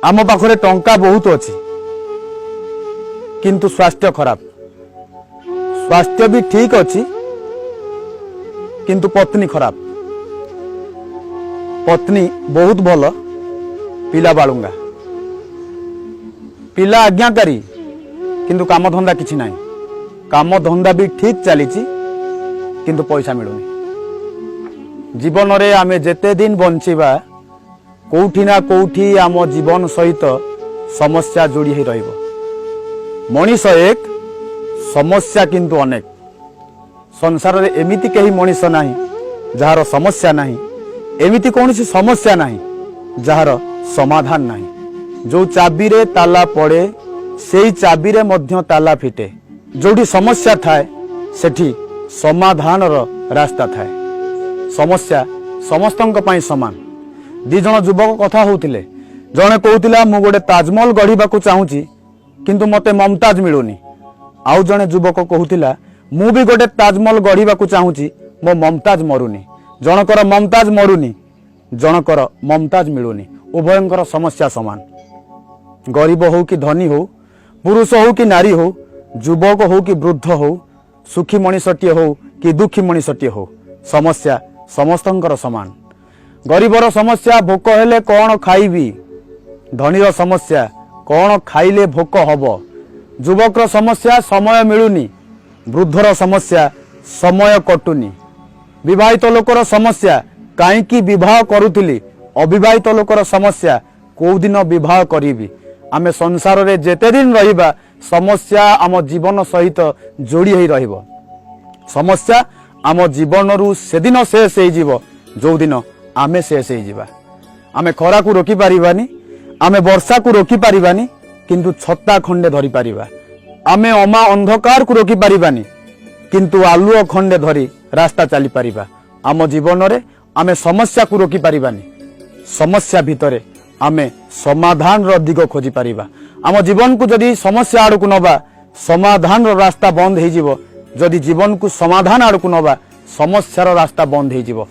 ଆମ ପାଖରେ ଟଙ୍କା ବହୁତ ଅଛି, କିନ୍ତୁ ସ୍ୱାସ୍ଥ୍ୟ ଖରାପ। ସ୍ୱାସ୍ଥ୍ୟ ବି ଠିକ ଅଛି, କିନ୍ତୁ ପତ୍ନୀ ଖରାପ। ପତ୍ନୀ ବହୁତ ଭଲ, ପିଲା ବାଳୁଙ୍ଗା। ପିଲା ଆଜ୍ଞାକାରୀ, କିନ୍ତୁ କାମଧନ୍ଦା କିଛି ନାହିଁ। କାମଧନ୍ଦା ବି ଠିକ ଚାଲିଛି, କିନ୍ତୁ ପଇସା ମିଳୁନି। ଜୀବନରେ ଆମେ ଯେତେ ଦିନ ବଞ୍ଚିବା, କୋଉଠି ନା କୋଉଠି ଆମ ଜୀବନ ସହିତ ସମସ୍ୟା ଯୋଡ଼ି ହେଇ ରହିବ। ମଣିଷ ଏକ, ସମସ୍ୟା କିନ୍ତୁ ଅନେକ। ସଂସାରରେ ଏମିତି କେହି ମଣିଷ ନାହିଁ ଯାହାର ସମସ୍ୟା ନାହିଁ। ଏମିତି କୌଣସି ସମସ୍ୟା ନାହିଁ ଯାହାର ସମାଧାନ ନାହିଁ। ଯୋଉ ଚାବିରେ ତାଲା ପଡ଼େ, ସେଇ ଚାବିରେ ମଧ୍ୟ ତାଲା ଫିଟେ। ଯୋଉଠି ସମସ୍ୟା ଥାଏ, ସେଠି ସମାଧାନର ରାସ୍ତା ଥାଏ। ସମସ୍ୟା ସମସ୍ତଙ୍କ ପାଇଁ ସମାନ। ଦି ଜଣ ଯୁବକ କଥା ହଉଥିଲେ। ଜଣେ କହୁଥିଲା, "ମୁଁ ଗୋଟେ ତାଜମହଲ ଗଢିବାକୁ ଚାହୁଁଛି, କିନ୍ତୁ ମତେ ମମତାଜ ମିଳୁନି।" ଆଉ ଜଣେ ଯୁବକ କହୁଥିଲା, "ମୁଁ ବି ଗୋଟେ ତାଜମହଲ ଗଢିବାକୁ ଚାହୁଁଛି, ମୋ ମମତାଜ ମରୁନି।" ଜଣକର ମମତାଜ ମରୁନି, ଜଣକର ମମତାଜ ମିଳୁନି। ଉଭୟଙ୍କର ସମସ୍ୟା ସମାନ। ଗରିବ ହଉ କି ଧନୀ ହଉ, ପୁରୁଷ ହଉ କି ନାରୀ ହଉ, ଯୁବକ ହଉ କି ବୃଦ୍ଧ ହଉ, ସୁଖୀ ମଣିଷଟିଏ ହଉ କି ଦୁଃଖୀ ମଣିଷଟିଏ ହଉ, ସମସ୍ୟା ସମସ୍ତଙ୍କର ସମାନ। ଗରିବର ସମସ୍ୟା, ଭୋକ ହେଲେ କ'ଣ ଖାଇବି? ଧନୀର ସମସ୍ୟା, କ'ଣ ଖାଇଲେ ଭୋକ ହବ? ଯୁବକର ସମସ୍ୟା, ସମୟ ମିଳୁନି। ବୃଦ୍ଧର ସମସ୍ୟା, ସମୟ କଟୁନି। ବିବାହିତ ଲୋକର ସମସ୍ୟା, କାହିଁକି ବିବାହ କରୁଥିଲି? ଅବିବାହିତ ଲୋକର ସମସ୍ୟା, କୋଉଦିନ ବିବାହ କରିବି? ଆମେ ସଂସାରରେ ଯେତେ ଦିନ ରହିବା, ସମସ୍ୟା ଆମ ଜୀବନ ସହିତ ଯୋଡ଼ି ହେଇ ରହିବ। ସମସ୍ୟା ଆମ ଜୀବନରୁ ସେଦିନ ଶେଷ ହେଇଯିବ, ଯୋଉଦିନ ଆମେ ଶେଷ ହେଇଯିବା। ଆମେ ଖରାକୁ ରୋକିପାରିବାନି, ଆମେ ବର୍ଷାକୁ ରୋକିପାରିବାନି, କିନ୍ତୁ ଛତା ଖଣ୍ଡେ ଧରିପାରିବା। ଆମେ ଅମା ଅନ୍ଧକାରକୁ ରୋକିପାରିବାନି, କିନ୍ତୁ ଆଲୁଅ ଖଣ୍ଡେ ଧରି ରାସ୍ତା ଚାଲିପାରିବା। ଆମ ଜୀବନରେ ଆମେ ସମସ୍ୟାକୁ ରୋକିପାରିବାନି, ସମସ୍ୟା ଭିତରେ ଆମେ ସମାଧାନର ଦିଗ ଖୋଜିପାରିବା। ଆମ ଜୀବନକୁ ଯଦି ସମସ୍ୟା ଆଡ଼କୁ ନବା, ସମାଧାନର ରାସ୍ତା ବନ୍ଦ ହେଇଯିବ। ଯଦି ଜୀବନକୁ ସମାଧାନ ଆଡ଼କୁ ନବା, ସମସ୍ୟାର ରାସ୍ତା ବନ୍ଦ ହେଇଯିବ।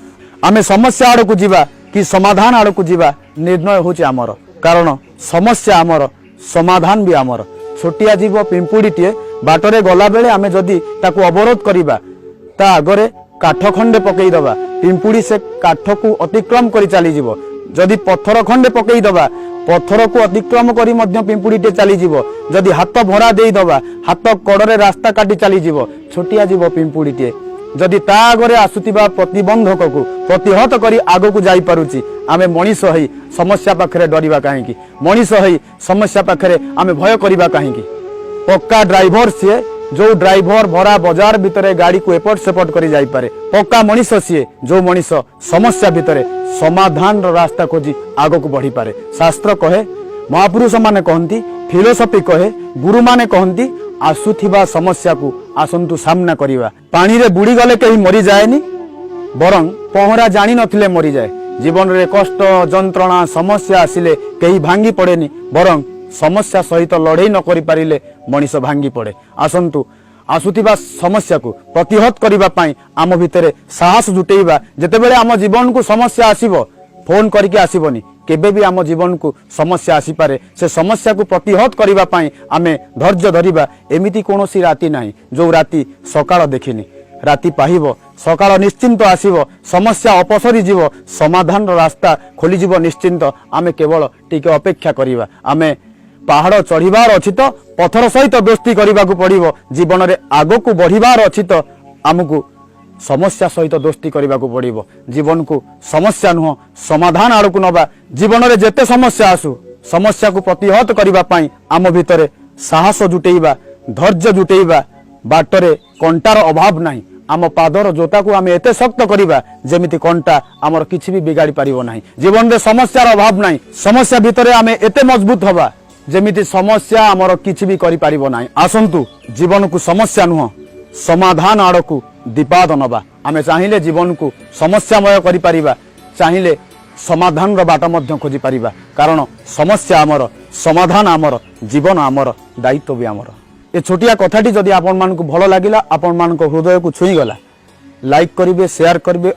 ଆମେ ସମସ୍ୟା ଆଡ଼କୁ ଯିବା କି ସମାଧାନ ଆଡ଼କୁ ଯିବା, ନିର୍ଣ୍ଣୟ ହେଉଛି ଆମର। କାରଣ ସମସ୍ୟା ଆମର, ସମାଧାନ ବି ଆମର। ଛୋଟିଆ ଜୀବ ପିମ୍ପୁଡ଼ିଟିଏ ବାଟରେ ଗଲାବେଳେ ଆମେ ଯଦି ତାକୁ ଅବରୋଧ କରିବା, ତା ଆଗରେ କାଠ ଖଣ୍ଡେ ପକେଇଦବା, ପିମ୍ପୁଡ଼ି ସେ କାଠକୁ ଅତିକ୍ରମ କରି ଚାଲିଯିବ। ଯଦି ପଥର ଖଣ୍ଡେ ପକେଇଦବା, ପଥରକୁ ଅତିକ୍ରମ କରି ମଧ୍ୟ ପିମ୍ପୁଡ଼ିଟିଏ ଚାଲିଯିବ। ଯଦି ହାତ ଭରା ଦେଇଦବା, ହାତ କଡ଼ରେ ରାସ୍ତା କାଟି ଚାଲିଯିବ। ଛୋଟିଆ ଜୀବ ପିମ୍ପୁଡ଼ିଟିଏ ଯଦି ତା ଆଗରେ ଆସୁଥିବା ପ୍ରତିବନ୍ଧକକୁ ପ୍ରତିହତ କରି ଆଗକୁ ଯାଇପାରୁଛି, ଆମେ ମଣିଷ ହେଇ ସମସ୍ୟା ପାଖରେ ଡରିବା କାହିଁକି? ମଣିଷ ହେଇ ସମସ୍ୟା ପାଖରେ ଆମେ ଭୟ କରିବା କାହିଁକି? ପକ୍କା ଡ୍ରାଇଭର ସିଏ, ଯୋଉ ଡ୍ରାଇଭର ଭରା ବଜାର ଭିତରେ ଗାଡ଼ିକୁ ଏପଟ ସେପଟ କରି ଯାଇପାରେ। ପକ୍କା ମଣିଷ ସିଏ, ଯୋଉ ମଣିଷ ସମସ୍ୟା ଭିତରେ ସମାଧାନର ରାସ୍ତା ଖୋଜି ଆଗକୁ ବଢିପାରେ। ଶାସ୍ତ୍ର କହେ, ମହାପୁରୁଷ ମାନେ କହନ୍ତି, ଫିଲୋସଫି କହେ, ଗୁରୁମାନେ କହନ୍ତି, ଆସୁଥିବା ସମସ୍ୟାକୁ ଆସନ୍ତୁ ସାମ୍ନା କରିବା। ପାଣିରେ ବୁଡ଼ିଗଲେ କେହି ମରିଯାଏନି, ବରଂ ପହଁରା ଜାଣିନଥିଲେ ମରିଯାଏ। ଜୀବନରେ କଷ୍ଟ, ଯନ୍ତ୍ରଣା, ସମସ୍ୟା ଆସିଲେ କେହି ଭାଙ୍ଗି ପଡ଼େନି, ବରଂ ସମସ୍ୟା ସହିତ ଲଢ଼େଇ ନ କରିପାରିଲେ ମଣିଷ ଭାଙ୍ଗି ପଡ଼େ। ଆସନ୍ତୁ, ଆସୁଥିବା ସମସ୍ୟାକୁ ପ୍ରତିହତ କରିବା ପାଇଁ ଆମ ଭିତରେ ସାହସ ଜୁଟେଇବା। ଯେତେବେଳେ ଆମ ଜୀବନକୁ ସମସ୍ୟା ଆସିବ, ଫୋନ କରିକି ଆସିବନି କେବେ ବି। ଆମ ଜୀବନକୁ ସମସ୍ୟା ଆସିପାରେ, ସେ ସମସ୍ୟାକୁ ପ୍ରତିହତ କରିବା ପାଇଁ ଆମେ ଧୈର୍ଯ୍ୟ ଧରିବା। ଏମିତି କୌଣସି ରାତି ନାହିଁ ଯୋଉ ରାତି ସକାଳ ଦେଖିନି। ରାତି ପାହିବ, ସକାଳ ନିଶ୍ଚିନ୍ତ ଆସିବ। ସମସ୍ୟା ଅପସରି ଯିବ, ସମାଧାନର ରାସ୍ତା ଖୋଲିଯିବ ନିଶ୍ଚିନ୍ତ। ଆମେ କେବଳ ଟିକେ ଅପେକ୍ଷା କରିବା। ଆମେ ପାହାଡ଼ ଚଢିବାର ଅଛି ତ ପଥର ସହିତ ଦୋସ୍ତି କରିବାକୁ ପଡ଼ିବ। ଜୀବନରେ ଆଗକୁ ବଢିବାର ଅଛି ତ ଆମକୁ ସମସ୍ୟା ସହିତ ଦୋସ୍ତି କରିବାକୁ ପଡ଼ିବ। ଜୀବନକୁ ସମସ୍ୟା ନୁହଁ, ସମାଧାନ ଆଡ଼କୁ ନବା। ଜୀବନରେ ଯେତେ ସମସ୍ୟା ଆସୁ, ସମସ୍ୟାକୁ ପ୍ରତିହତ କରିବା ପାଇଁ ଆମ ଭିତରେ ସାହସ ଜୁଟେଇବା, ଧୈର୍ଯ୍ୟ ଜୁଟେଇବା। ବାଟରେ କଣ୍ଟାର ଅଭାବ ନାହିଁ। ଆମ ପାଦର ଜୋତାକୁ ଆମେ ଏତେ ଶକ୍ତ କରିବା, ଯେମିତି କଣ୍ଟା ଆମର କିଛି ବି ବିଗାଡ଼ି ପାରିବ ନାହିଁ। ଜୀବନରେ ସମସ୍ୟାର ଅଭାବ ନାହିଁ। ସମସ୍ୟା ଭିତରେ ଆମେ ଏତେ ମଜବୁତ ହବା, ଯେମିତି ସମସ୍ୟା ଆମର କିଛି ବି କରିପାରିବ ନାହିଁ। ଆସନ୍ତୁ, ଜୀବନକୁ ସମସ୍ୟା ନୁହଁ, ସମାଧାନ ଆଡ଼କୁ ଦିପାଦ ନବା। ଆମେ ଚାହିଁଲେ ଜୀବନକୁ ସମସ୍ୟାମୟ କରିପାରିବା, ଚାହିଁଲେ ସମାଧାନର ବାଟ ମଧ୍ୟ ଖୋଜିପାରିବା। କାରଣ ସମସ୍ୟା ଆମର, ସମାଧାନ ଆମର, ଜୀବନ ଆମର, ଦାୟିତ୍ୱ ବି ଆମର। ଏ ଛୋଟିଆ କଥାଟି ଯଦି ଆପଣମାନଙ୍କୁ ଭଲ ଲାଗିଲା, ଆପଣମାନଙ୍କ ହୃଦୟକୁ ଛୁଇଁଗଲା, ଲାଇକ୍ କରିବେ, ସେୟାର କରିବେ।